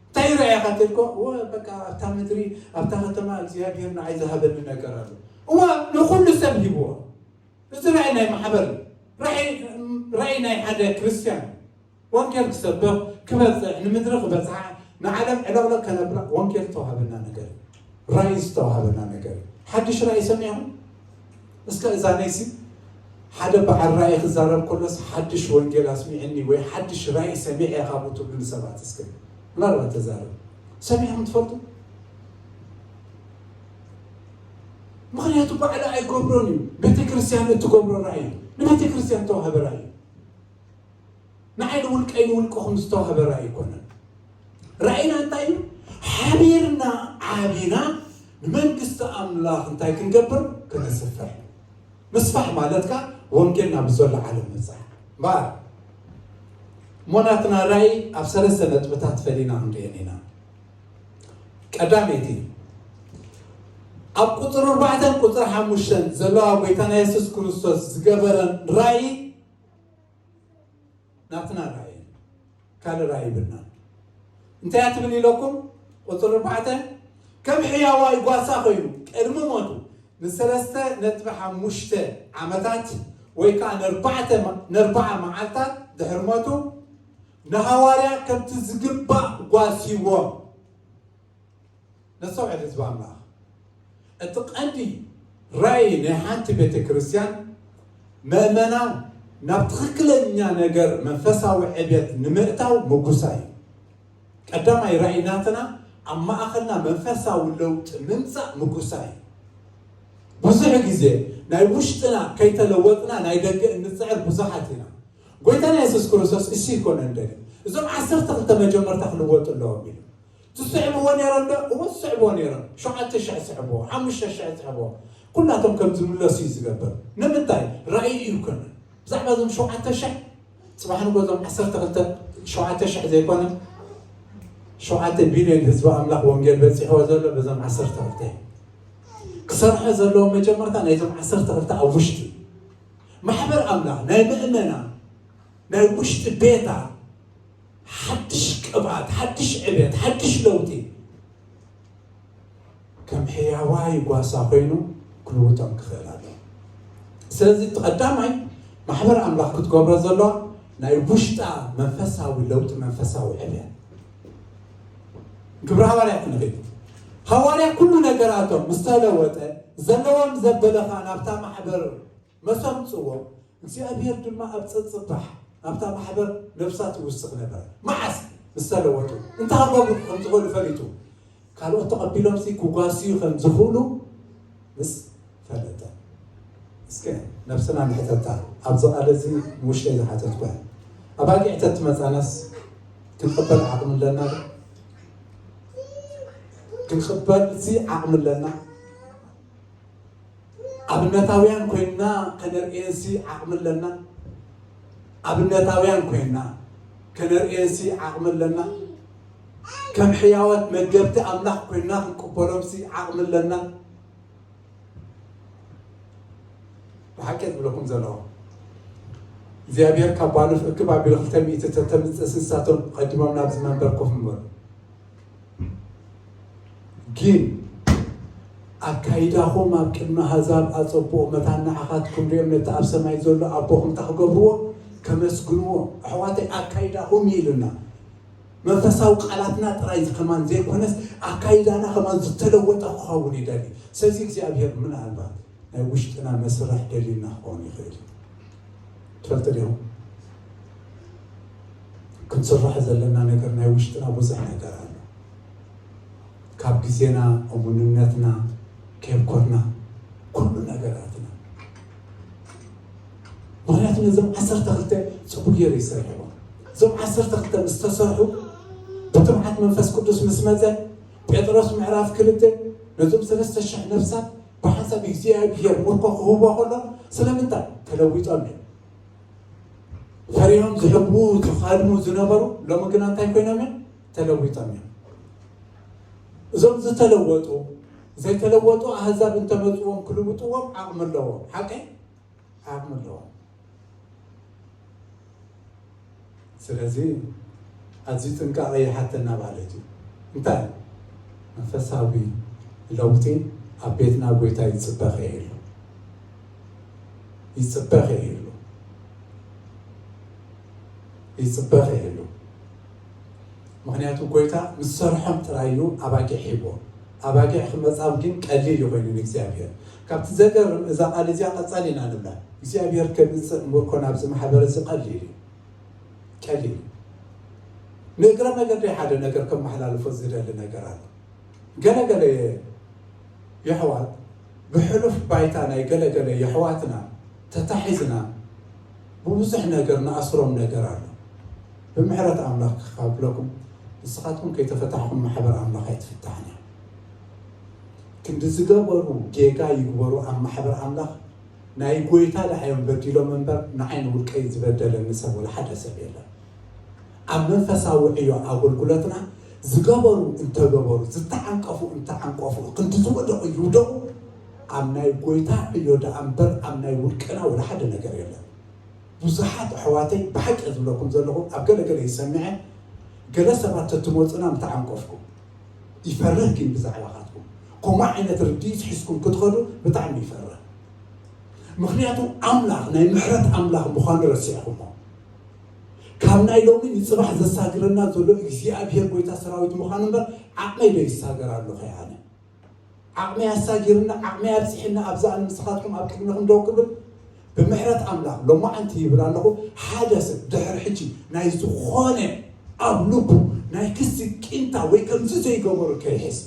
እንታይ ራእይኻ ትልኮ? እወ በቃ ኣብታ ምድሪ ኣብታ ከተማ እግዚኣብሔር ንዓይ ዝሃበኒ ነገር ኣሎ። እወ ንኹሉ ሰብ ሂብዎ። እዚ ራእይ ናይ ማሕበር እዩ። ራእይ ራእይ ናይ ሓደ ክርስትያን እዩ። ወንጌል ክሰብኽ ክበጽሕ ንምድሪ ክበጽሓ ንዓለም ዕለቕለቕ ከነብላ ወንጌል ዝተዋህበና ነገር እዩ። ራእይ ዝተዋህበና ነገር እዩ። ሓድሽ ራእይ ሰሚዕኹም? እስከ እዛ ነይሲ ሓደ በዓል ራእይ ክዛረብ ከሎስ ሓድሽ ወንጌል ኣስሚዕኒ ወይ ሓድሽ ራእይ ሰሚዐ ኢኻ ትብሉ ንሰባት እስከ ምናልባት ተዛረብ ሰሚዕኹም ትፈልጡ? ምኽንያቱ ባዕሉ ኣይገብሮን እዩ። ቤተ ክርስቲያን እትገብሮ ራእይ እዩ። ንቤተ ክርስቲያን ዝተዋህበ ራእይ እዩ። ንዓይ ንውልቀይ ንውልቅኹም ዝተዋህበ ራእይ ኣይኮነን። ራእይና እንታይ እዩ? ሓቢርና ዓቢና ንመንግስቲ ኣምላኽ እንታይ ክንገብር? ክነስፍሕ። ምስፋሕ ማለት ከኣ ወንጌል ናብ ዘሎ ዓለም ምብጻሕ። እምበኣር እሞ ናትና ራእይ ኣብ ሰለስተ ነጥብታት ፈሊና ክንርእየን ኢና። ቀዳመይቲ ኣብ ቁፅሪ ኣርባዕተን ቁፅሪ ሓሙሽተን ዘለዋ ጎይታና የሱስ ክርስቶስ ዝገበረን ራእይ ናትና ራእይ ካልእ ራእይ ይብልና እንታይ ትብል ኢለኩም ቁፅሪ ኣርባዕተ ከም ሕያዋይ ጓሳ ኮይኑ ቅድሚ ሞቱ ንሰለስተ ነጥቢ ሓሙሽተ ዓመታት ወይ ከዓ ነርባዕተ ነርባዓ መዓልታት ድሕሪ ሞቱ ንሃዋርያ ከምቲ ዝግባእ ጓሲዎም ነስተውዕል ህዝቢ ኣምላኽ እቲ ቀንዲ ራእይ ናይ ሓንቲ ቤተ ክርስቲያን ምእመናን ናብ ትኽክለኛ ነገር መንፈሳዊ ዕብየት ንምእታው ምጉሳ እዩ። ቀዳማይ ራእይ ናትና ኣብ ማእኸልና መንፈሳዊ ለውጢ ምምፃእ ምጉሳ እዩ። ብዙሕ ግዜ ናይ ውሽጥና ከይተለወጥና ናይ ደገ እንፅዕር ብዙሓት ኢና። ጎይታና የሱስ ክርስቶስ እሱ ይኮነ እንደግ እዞም ዓሰርተ ክልተ መጀመርታ ክልወጡ ኣለዎም ኢሉ ዝስዕብዎ ነይሮም ዶ? እወ ዝስዕብዎ ነይሮም። ሸውዓተ ሽሕ ዝስዕብዎ፣ ሓሙሽተ ሽሕ ዝስዕብዎ ኩላቶም ከም ዝምለሱ እዩ ዝገብር። ንምንታይ? ራእይ እዩ ኮነ። ብዛዕባ እዞም ሸውዓተ ሽሕ ፅባሕ ንጎ እዞም ዓሰርተ ክልተ ሸውዓተ ሽሕ ዘይኮነ ሸውዓተ ቢልዮን ህዝቢ ኣምላኽ ወንጌል በፂሕዎ ዘሎ በዞም ዓሰርተ ክልተ ክሰርሖ ዘለዎ መጀመርታ ናይዞም ዓሰርተ ክልተ ኣብ ውሽጢ ማሕበር ኣምላኽ ናይ ምእመና ናይ ውሽጢ ቤታ ሓድሽ ቅብኣት ሓድሽ ዕብየት ሓድሽ ለውጢ ከም ሕያዋይ ጓሳ ኮይኑ ክልውጦም ክኽእል ኣሎ። ስለዚ እቲ ቀዳማይ ማሕበር ኣምላኽ ክትገብሮ ዘሎ ናይ ውሽጣ መንፈሳዊ ለውጢ፣ መንፈሳዊ ዕብያ። ግብረ ሃዋርያ ክንርኢ፣ ሃዋርያ ኩሉ ነገራቶም ምስ ተለወጠ፣ ዘለዎም ዘበለ ኸኣ ናብታ ማሕበር መሰምጽዎ፣ እግዚኣብሔር ድማ ኣብ ጸጽባሕ ናብታ ማሕበር ነፍሳት ይውስኽ ነበረ። መዓስ? ምስ ተለወጡ። እንታይ ክገብሩ ከም ዝኽእሉ ፈሊጡ። ካልኦት ተቐቢሎምሲ ክጓስዩ ከም ዝኽእሉ ምስ ፈለጠ። እስከ ነብስና ንሕተታ። ኣብዚ ቃል እዚ ንውሽጠይ ዝሓተትኩ እያ። ኣባጊዕ ተትመጻናስ ክንቕበል ዓቕሚ ኣለና ዶ? ክንቕበልሲ ዓቕሚ ኣለና? ኣብነታውያን ኮይንና ከነርእየንሲ ዓቕሚ ኣለና? ኣብነታውያን ኮይንና ከነርእየንሲ ዓቕሚ ኣለና? ከም ሕያዋት መገብቲ ኣምላኽ ኮይንና ክንቅበሎምሲ ዓቕሚ ኣለና? ብሓቂ ዝብለኩም ዘለኹ እግዚኣብሔር ካብ ባኑ እክብ ኣቢሉ ክልተ ሚእቲ ተተምፅእ ስሳቶም ቀዲሞም ናብዚ መንበር ኮፍ ምበሉ። ግን ኣካይዳኹም ኣብ ቅድሚ ኣህዛብ ኣጸብቑ፣ መታን ንዓኻትኩም ሪኦም ነቲ ኣብ ሰማይ ዘሎ ኣቦኹም እንታይ ክገብርዎ? ከመስግንዎ። ኣሕዋተይ፣ ኣካይዳኹም እዩ ኢሉና። መንፈሳዊ ቃላትና ጥራይ ከማን ዘይኮነስ ኣካይዳና ከማን ዝተለወጠ ክኸውን ይደሊ። ስለዚ እግዚኣብሔር ምናልባት ናይ ውሽጥና መስርሕ ደልዩና ክኸውን ይኽእል እዩ። ትፈልጡ ዲኹም? ክንስርሖ ዘለና ነገር ናይ ውሽጥና ብዙሕ ነገር ኣሎ። ካብ ግዜና፣ እሙንነትና፣ ኬብኮርና፣ ኩሉ ነገራትና። ምኽንያቱ ነዞም ዓሰርተ ክልተ ጽቡቕ ገይሩ ይሰርሕዎ። እዞም ዓሰርተ ክልተ ምስ ተሰርሑ፣ ብትብዓት መንፈስ ቅዱስ ምስ መጸ፣ ጴጥሮስ ምዕራፍ ክልተ ነዞም ሰለስተ ሽሕ ነፍሳት ብሓንሳብ እግዚኣብሔር ምርኮ ክህቦ ከሎ፣ ስለምንታይ? ተለዊጦም እዮም። ፈሪሆም ዝሕቡ፣ ዝኸድሙ ዝነበሩ፣ ሎሚ ግና እንታይ ኮይኖም እዮም? ተለዊጦም እዮም። እዞም ዝተለወጡ፣ ዘይተለወጡ ኣህዛብ እንተመጽዎም ክልውጥዎም ዓቕሚ ኣለዎም። ሓቀይ? ዓቕሚ ኣለዎም። ስለዚ ኣዝዩ ጥንቃቐ ይሓተና ማለት እዩ። እንታይ? መንፈሳዊ ለውጢ ኣብ ቤትና ጎይታ ይጽበ ከይህሉ፣ ይጽበ ከይህሉ፣ ይጽበ ከይህሉ። ምኽንያቱ ጎይታ ምስ ሰርሖም ጥራይ እዩ ኣባጊዕ ሂቦ። ኣባጊዕ ክመጻም ግን ቀሊል እዩ ኮይኑ ንእግዚኣብሔር። ካብቲ ዘገርም እዛ ቃል እዚኣ ቀጻሊ ኢና ንብላ። እግዚኣብሔር ከምጽእ ምርኮ ናብዚ ማሕበር እዚ ቀሊል እዩ። ቀሊል እዩ። ንእግረ መገደይ ሓደ ነገር ከመሓላልፎ ዝደሊ ነገር ኣሎ። ገለገለ የሕዋት ብሕሉፍ ባይታ ናይ ገለገለ የሕዋትና ተታሒዝና ብብዙሕ ነገር ንኣስሮም ነገር ኣሎ። ብምሕረት ኣምላኽ ክኻብለኩም ንስኻትኩም ከይተፈታሕኩም ማሕበር ኣምላኽ ኣይትፍታሕን እያ። ክንዲ ዝገበሩ ጌጋ ይግበሩ ኣብ ማሕበር ኣምላኽ ናይ ጎይታ ደሓዮም በዲሎም እምበር ንዓይ ንውልቀይ ዝበደለኒ ሰብ ወላ ሓደ ሰብ የለን። ኣብ መንፈሳዊ ዕዮ ኣገልግሎትና ዝገበሩ እንተገበሩ ዝተዓንቀፉ እንተዓንቀፉ ክንዲ ዝወደቑ ይውደቑ። ኣብ ናይ ጎይታ ዕዮ ደኣ እምበር ኣብ ናይ ውልቅና ወላ ሓደ ነገር የለን። ብዙሓት ኣሕዋተይ ብሓቂ ዝብለኩም ዘለኹ ኣብ ገለገለ ይሰምዐ ገለ ሰባት ተትመፁና ምተዓንቀፍኩም ይፈርህ ግን ብዛዕባኻትኩም ከምኡ ዓይነት ርድኢት ሒዝኩም ክትኸዱ ብጣዕሚ ይፈርህ። ምኽንያቱ ኣምላኽ ናይ ምሕረት ኣምላኽ ምዃኑ ረሲዕኩሞ። ካብ ናይ ሎሚ ንፅባሕ ዘሳግረና ዘሎ እግዚኣብሔር ጎይታ ሰራዊት ምዃኑ እምበር ዓቕመይ ዶ ይሳገር ኣለኹ ኣነ? ዓቕመይ ኣሳጊርና ዓቕመይ ኣብፂሕና ኣብዛ ኣነ ንስኻትኩም ኣብ ቅድሚኹም ደው ክብል ብምሕረት ኣምላኽ ሎማዓንቲ ይብል ኣለኹ። ሓደ ሰብ ድሕሪ ሕጂ ናይ ዝኾነ ኣብ ልቡ ናይ ክሲ ቂንታ ወይ ከምዚ ዘይገበሩ ከይሕዝ።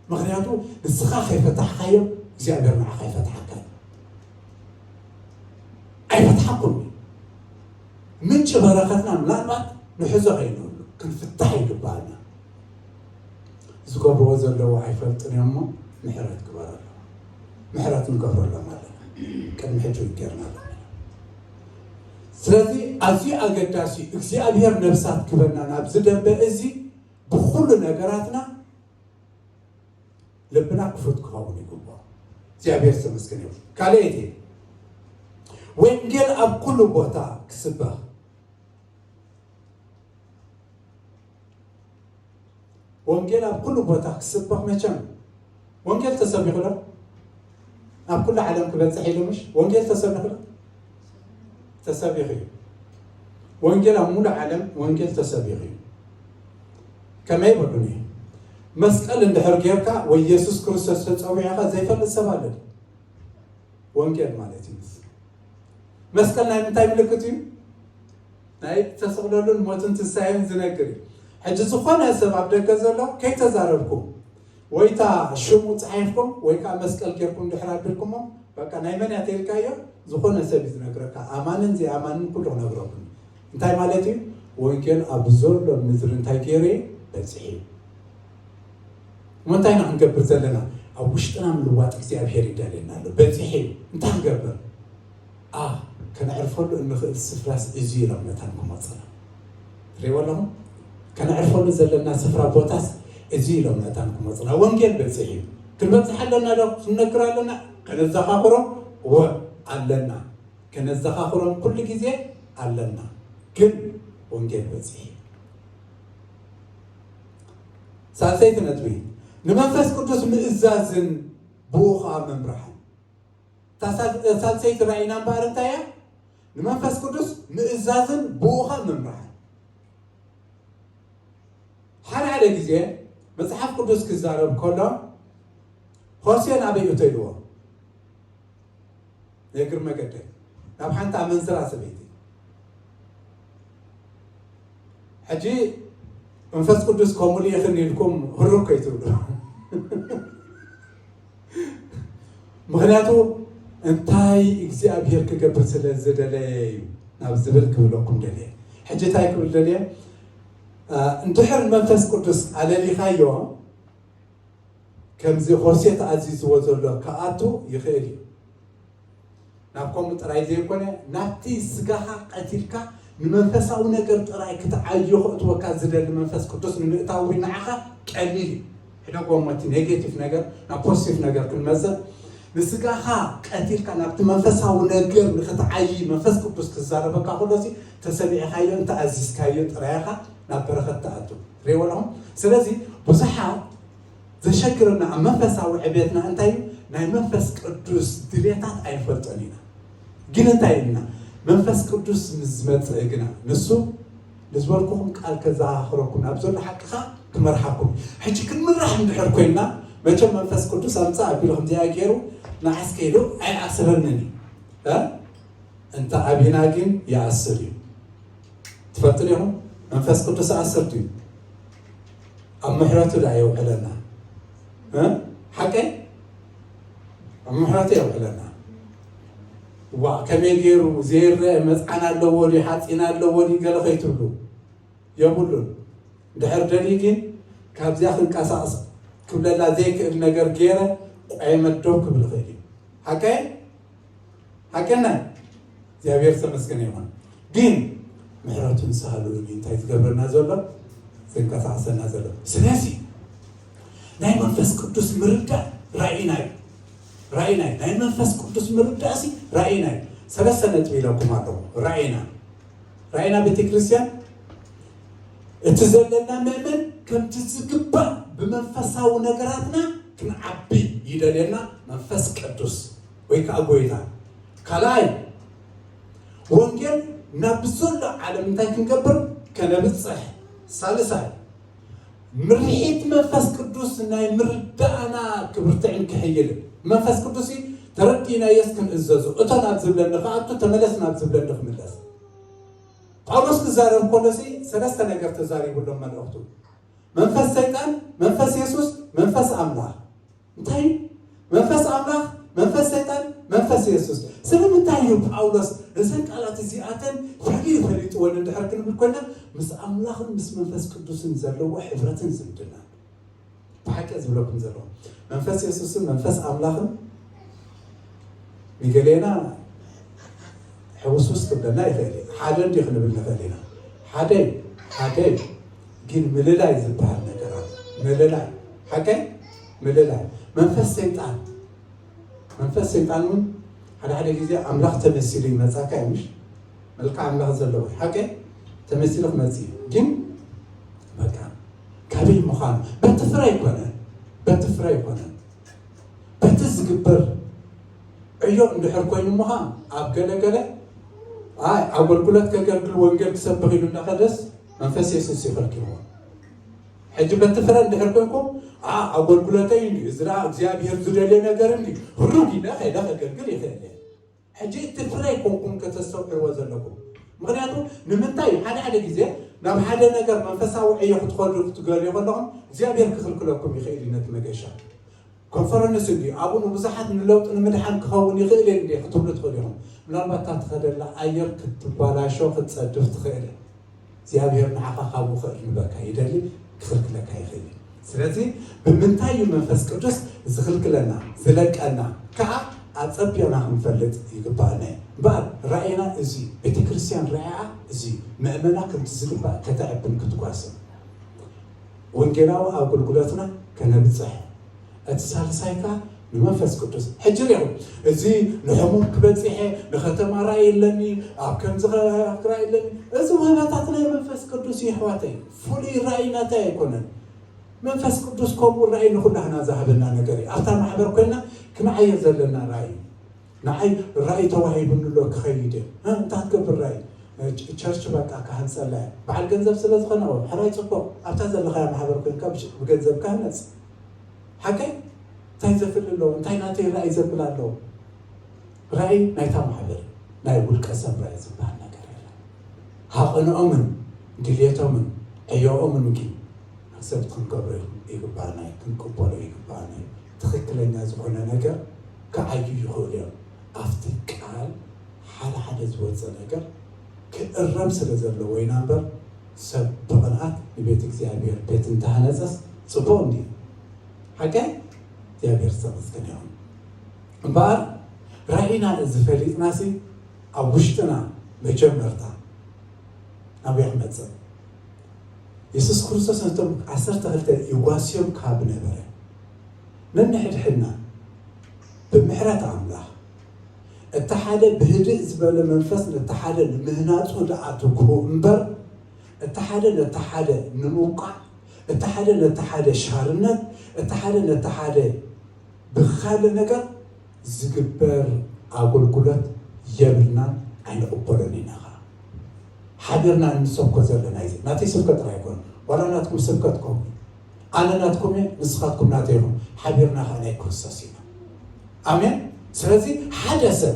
ምኽንያቱ ንስኻ ከይፈታሕካዮም እግዚኣብሔር ንዓኻ ኣይፈትሓካን ኣይፈትሓኩም እዩ። ምንጪ በረኸትና ምናልባት ንሕዞ ከይንህሉ ክንፍታሕ ይግባኣና። ዝገብርዎ ዘለዉ ኣይፈልጥን እዮም እሞ ምሕረት ግበረሎም። ምሕረት ንገብረሎም ኣለና። ቅድሚ ሕጂ እውን ጌርና ኣለና። ስለዚ ኣዝዩ ኣገዳሲ እግዚኣብሔር ነብሳት ክበና ናብዚ ደንበ እዚ ብኩሉ ነገራትና ልብና ክፉት ክኸውን ይግባኦ። እግዚኣብሔር ዝተመስገነ ይሁን። ካልኣይቲ ወንጌል ኣብ ኩሉ ቦታ ክስበኽ ወንጌል ኣብ ኩሉ ቦታ ክስበኽ መቸም ወንጌል ተሰቢኹ ዶ? ኣብ ኩሉ ዓለም ክበጽሕ ኢሉ ምሽ ወንጌል ተሰቢኹ ዶ? ተሰቢኹ እዩ። ወንጌል ኣብ ሙሉእ ዓለም ወንጌል ተሰቢኹ እዩ። ከመይ በሉኒ? መስቀል እንድሕር ጌርካ ወይ የሱስ ክርስቶስ ተጸዊዕካ ዘይፈልጥ ሰብ ኣሎ ድዩ? ወንጌል ማለት እዩ። መስቀል ናይ ምንታይ ምልክት እዩ? ናይ ተሰቕለሉን ሞትን ትንሳኤን ዝነግር እዩ። ሕጂ ዝኾነ ሰብ ኣብ ደገ ዘሎ ከይተዛረብኩም ወይ እታ ሽሙ ጸሒፍኩም ወይ ከዓ መስቀል ጌርኩም ድሕር ኣቢልኩሞ በቃ ናይ መን እያ ተልካዮ ዝኾነ ሰብ እዩ ዝነግረካ። ኣማንን ዘይኣማንን ኩሉ ክነግረኩም። እንታይ ማለት እዩ? ወንጌል ኣብ ዘሎ ምድሪ እንታይ ገይሩ እዩ? በፂሑ እዩ። እሞ እንታይ ኢና ክንገብር ዘለና? ኣብ ውሽጥና ምልዋጥ እግዚኣብሔር ይደልየና ኣሎ። በፂሑ እዩ። እንታይ ክንገብር? ኣ ከነዕርፈሉ እንኽእል ስፍራስ እዚ ኢሎም መታን ክመፁና ሪዎ ኣለኹም። ከነዕርፈሉ ዘለና ስፍራ ቦታስ እዚ ኢሎም መታን ክመፁና። ወንጌል በፂሑ እዩ። ክንበፅሕ ኣለና ዶ? ክንነግር ኣለና? ከነዘኻኽሮም ወ ኣለና። ከነዘኻኽሮም ኩሉ ግዜ ኣለና። ግን ወንጌል በፂሑ እዩ። ሳልሰይቲ ነጥቢ፣ ንመንፈስ ቅዱስ ምእዛዝን ብኡ ኸዓ ምምራሕን። እታ ሳል-፣ ሳልሰይቲ ራእይና እምበኣር እንታይ እያ? ንመንፈስ ቅዱስ ምእዛዝን ብኡ ኸዓ ምምራሕን። ሓደ ሓደ ግዜ መጽሓፍ ቅዱስ ክዛረብ ከሎ ሆሴ ናበይ እቶ ኢልዎ? ናይ እግሪ መገደይ ናብ ሓንቲ ኣመንዝራ ሰበይቲ። ሕጂ መንፈስ ቅዱስ ከምኡ ልኢኽኒ ኢልኩም ህሩብ ከይትብሉ። ምኽንያቱ እንታይ እግዚኣብሔር ክገብር ስለ ዝደለየ እዩ ናብ ዝብል ክብለኩም ደልየ። ሕጂ እንታይ ክብል ደልየ? አ፣ እንድሕር መንፈስ ቅዱስ ኣለሊኻዮ ከምዚ ሆሴ ተኣዚዝዎ ዘሎ ክኣቱ ይኽእል እዩ። ናብ ከምኡ ጥራይ ዘይኮነ ናብቲ ስጋኻ ቀቲልካ ንመንፈሳዊ ነገር ጥራይ ክትዓዮ ከእትወካ ዝደሊ መንፈስ ቅዱስ ንምእታው ንዓኻ ቀሊል እዩ። ሕደጎሞ እቲ ኔጌቲቭ ነገር ናብ ፖዚቲቭ ነገር ክንመጽእ፣ ንስጋኻ ቀቲልካ ናብቲ መንፈሳዊ ነገር ንክትዓይ መንፈስ ቅዱስ ክዛረበካ ከሎ ሲ ተሰሚዕኻዮ እንተኣዚዝካዮ ጥራይ ኢኻ ናብ በረኸት ትኣቱ። ሪእዎ ኣለኹም። ስለዚ ብዙሓት ዘሸግረና ኣብ መንፈሳዊ ዕቤትና እንታይ እዩ? ናይ መንፈስ ቅዱስ ድሌታት ኣይንፈልጦን ኢና። ግን እንታይ ኢልና? መንፈስ ቅዱስ ምስ ዝመጽእ ግና ንሱ ንዝበልኩኹም ቃል ከዘኻኽረኩም ናብ ዘሎ ሓቅኻ ክመርሓኩም። ሕጂ ክንምራሕ እንድሕር ኮይንና መቸም መንፈስ ቅዱስ ኣምጻእ ኣቢሉ ከምዚኣ ገይሩ ንዓስ ከይዱ ኣይኣስረንን እዩ። እ? እንተ ኣቢና ግን ይኣስር እዩ። ትፈልጡ ዲኹም? መንፈስ ቅዱስ ኣስር ድዩ? ኣብ ምሕረቱ ዳ የውዕለና። እ? ሓቀይ? ኣብ ምሕረቱ የውዕለና። ዋ፣ ከመይ ገይሩ ዘይረአ መጽዓን ኣለዎ ድዩ፣ ሓጺን ኣለዎ ድዩ፣ ገለ ከይትብሉ። የብሉን። እንድሕር ደልዩ ግን ካብዚኣ ክንቀሳቐስ ክብለላ ዘይክእል ነገር ገይረ ቆይመ ደው ክብል ይኽእል እዩ። ሓቀይ? ሓቀና? እግዚኣብሔር ዝተመስገነ ይኹን። ግን ምሕረቱን ሳህሉን እዩ እንታይ ዝገብረና ዘሎ? ዘንቀሳቕሰና ዘሎ። ስለዚ ናይ መንፈስ ቅዱስ ምርዳእ ራእይና እዩ። ራእይና እዩ። ናይ መንፈስ ቅዱስ ምርዳእ ሲ ራእይና እዩ። ሰለስተ ነጥቢ ኢለኩም ኣለኹ። ራእይና፣ ራእይና ቤተ ክርስቲያን እቲ ዘለና ምእመን ከምቲ ዝግባእ ብመንፈሳዊ ነገራትና ክንዓቢ ይደልየና መንፈስ ቅዱስ ወይ ከዓ ጎይታ። ካልኣይ፣ ወንጌል ናብ ዘሎ ዓለም እንታይ ክንገብር? ከነብፅሕ። ሳልሳይ፣ ምርሒት መንፈስ ቅዱስ ናይ ምርዳእና ክብርትዕን ክሕይልን። መንፈስ ቅዱስ ተረዲእናዮስ ክንእዘዞ፣ እቶ ናብ ዝብለኒ ክኣቱ፣ ተመለስ ናብ ዝብለኒ ክምለስ። ጳውሎስ ክዛረብ ከሎሲ ሰለስተ ነገር ተዛሪቡ ኣሎ መልእኽቱ። መንፈስ ሰይጣን፣ መንፈስ የሱስ፣ መንፈስ ኣምላኽ። እንታይ? መንፈስ ኣምላኽ፣ መንፈስ ሰይጣን፣ መንፈስ የሱስ። ስለምንታይ እዩ ጳውሎስ እዘን ቃላት እዚኣተን ፈሊዩ ፈሊጥወን እንድሕር ክንብል ኮይና ምስ ኣምላኽን ምስ መንፈስ ቅዱስን ዘለዎ ሕብረትን ዝምድናን? ብሓቂ ዝብለኩም ዘለኹ መንፈስ የሱስን መንፈስ ኣምላኽን ንገሌና ሕውስውስ ክብለና ይኽእል እዩ። ሓደ እንዲ ክንብል ንኽእል ኢና። ሓደ ሓደ ግን ምልላይ ዝበሃል ነገር ኣሎ። ምልላይ ሓቀይ ምልላይ መንፈስ ሰይጣን መንፈስ ሰይጣን እውን ሓደ ሓደ ግዜ ኣምላኽ ተመሲሉ ይመጻካ እዩ። ምሽ መልካ ኣምላኽ ዘለዎ ሓቀይ ተመሲሉ ክመጽእ እዩ። ግን በቃ ካበይ ምዃኑ በቲ ፍረ ኣይኮነ በቲ ፍረ ኣይኮነ በቲ ዝግበር ዕዮ እንድሕር ኮይኑ ምዃን ኣብ ገለገለ ኣይ ኣገልግሎት ከገልግል ወንጌል ክሰብኽ ኢሉ እንዳኸደስ መንፈስ የሱስ ይኸልክልዎ። ሕጂ በቲ ፍረ እንድሕር ኮንኩም፣ ኣ ኣገልግሎተይ እንዲ እዚ ደኣ እግዚኣብሔር ዝደልዮ ነገር እንዲ ህሩግ ኢለ ከይደ ከገልግል ይኽእል እየ። ሕጂ እቲ ፍረ ኮንኩም ከተስተውዕልዎ ዘለኩም። ምክንያቱ ንምንታይ ሓደ ሓደ ግዜ ናብ ሓደ ነገር መንፈሳዊ ዕዮ ክትኸዱ ክትገርዮ ከለኹም እግዚኣብሔር ክኽልክለኩም ይኽእል እዩ ነቲ መገሻ። ኮንፈረንስ እንዲ ኣብኡ ንብዙሓት ንለውጢ ንምድሓን ክኸውን ይኽእል እዩ እንዲ ክትብሉ ትኽእሉ ኢኹም። ምናልባት እታ ትኸደላ ኣየር ክትባላሾ ክትጸድፍ ትኽእል እያ። እግዚኣብሔር ንዓኻ ካብኡ ከእድንበካ ይደሊ፣ ክኽልክለካ ይኽእል እዩ። ስለዚ ብምንታይ እዩ መንፈስ ቅዱስ ዝኽልክለና፣ ዝለቀና ከዓ ኣጸቢቕና ክንፈልጥ ይግባኣና እዩ። እምበኣር ራእይና እዚ፣ ቤተክርስትያን ራእያ እዚ፣ ምእመና ከምቲ ዝግባእ ከተዕብን ክትጓስን። ወንጌላዊ ኣገልግሎትና ከነብጽሕ፣ እቲ ሳልሳይ ከኣ ንመንፈስ ቅዱስ። ሕጂ ሪኹም፣ እዚ ንሕሙም ክበጽሐ ንከተማ ራእይ ኣለኒ፣ ኣብ ከምዚ ራእይ ኣለኒ። እዚ ውህበታት ናይ መንፈስ ቅዱስ እዩ ኣሕዋተይ። ፍሉይ ራእይ ናተይ ኣይኮነን። መንፈስ ቅዱስ ከምኡ ራእይ ንኹላህና ዝሃበና ነገር እዩ። ኣብታ ማሕበር ኮይና ክንዓዮ ዘለና ራእይ እዩ። ንዓይ ራእይ ተዋሂቡኒ ኣሎ ክኸይድ እየ። እ፣ እንታይ ክትገብር ራእይ? እ፣ ቸ-፣ ቸርች በቃ ክሃንጸላ እየ። በዓል ገንዘብ ስለ ዝኾነ፣ ኦ፣ ሕራይ ጽቡቕ። ኣብታ ዘለኻያ ማሕበር ኮይንካ ብሽ-፣ ብገንዘብካ ህነጽ። ሓቀይ? እንታይ ዘፍል ኣሎ? እንታይ ናተይ ራእይ ዘብል ኣሎ? ራእይ ናይታ ማሕበር፣ ናይ ውልቀ ሰብ ራእይ ዝበሃል ነገር የለን። ሃቐንኦምን ድልየቶምን ዕዮኦምን ግን ኣክሰፕት ክንገብሮ ይግባኣና እዩ፣ ክንቅበሎ ይግባኣና እዩ። ትኽክለኛ ዝኾነ ነገር ክዓዩ ይኽእሉ እዮም። ኣብቲ ቃል ሓደ ሓደ ዝወፀ ነገር ክእረም ስለ ዘለዎ ኢና እምበር፣ ሰብ ብቕንኣት ንቤት እግዚኣብሔር ቤት እንተሃነፀስ ፅቡቕ እንድዩ። ሓቀይ እግዚኣብሔር ዝተመስገነ ይኹን። እምበኣር ራእይና እዚ ፈሊጥናሲ ኣብ ውሽጥና መጀመርታ ናበይ ክመጽእ? የሱስ ክርስቶስ ነቶም ዓሰርተ ክልተ ይጓስዮም ካብ ነበረ፣ ነንሕድሕድና ብምሕረት ኣምላኽ፣ እቲ ሓደ ብህድእ ዝበለ መንፈስ ነቲ ሓደ ንምህናጹ ደኣ ትግሁ እምበር፣ እቲ ሓደ ነቲ ሓደ ንምውቃዕ፣ እቲ ሓደ ነቲ ሓደ ሻርነት፣ እቲ ሓደ ነቲ ሓደ ብኻልእ ነገር ዝግበር ኣገልግሎት የብልናን ኣይንቕበሎን ኢና ኸዓ። ሓቢርና እንሰብኮ ዘለና እዩ። ናተይ ስብከት ጥራይ ኣይኮነን፣ ዋላ ናትኩም ስብከት ከምኡ። ኣነ ናትኩም እየ፣ ንስኻትኩም ናተይ ኢኹም። ሓቢርና ኸዓ ናይ ክርስቶስ ኢና። ኣሜን። ስለዚ ሓደ ሰብ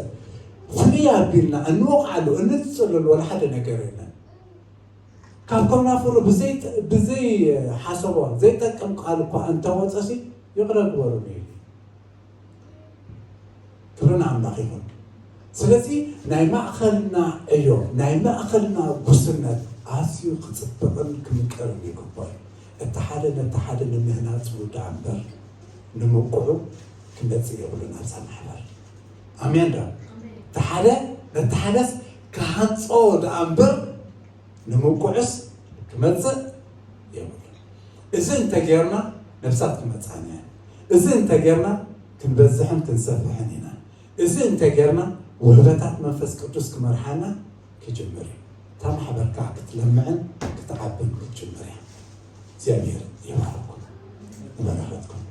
ፍልይ ኣቢልና እንወቕዓሉ፣ እንጽለሉ ዋላ ሓደ ነገር የለን። ካብ ኮናፍሩ ብዘይ-፣ ብዘይሓሰቦ ዘይጠቅም ቃል እኳ እንተወፀሲ ይቕረ ግበሩኒ ኢሉ። ክብሪ ንኣምላኽ ይኹን። ስለዚ ናይ ማእኸልና ዕዮ፣ ናይ ማእኸልና ጉስነት ኣዝዩ ክፅብቕን ክምቀርን ይግባእ። እቲ ሓደ ነቲ ሓደ ንምህናፁ ደኣ እምበር ንምውቅዑ ክመፅእ የብሉን ኣብዛ ማሕበር። ኣሜን ዶ? እቲ ሓደ ነቲ ሓደስ ክሃንፆ ደኣ እምበር ንምውቅዑስ ክመፅእ የብሉን። እዚ እንተጌርና ነፍሳት ክመጻና እየን። እዚ እንተጌርና ክንበዝሕን ክንሰፍሕን ኢና። እዚ እንተጌርና ውህበታት መንፈስ ቅዱስ ክመርሓና ክጅምር እዩ። እታ ማሕበር ከዓ ክትለምዕን ክትዓብን ክትጅምር እያ። እግዚኣብሔር ይባርኩም፣ ይባርካትኩም።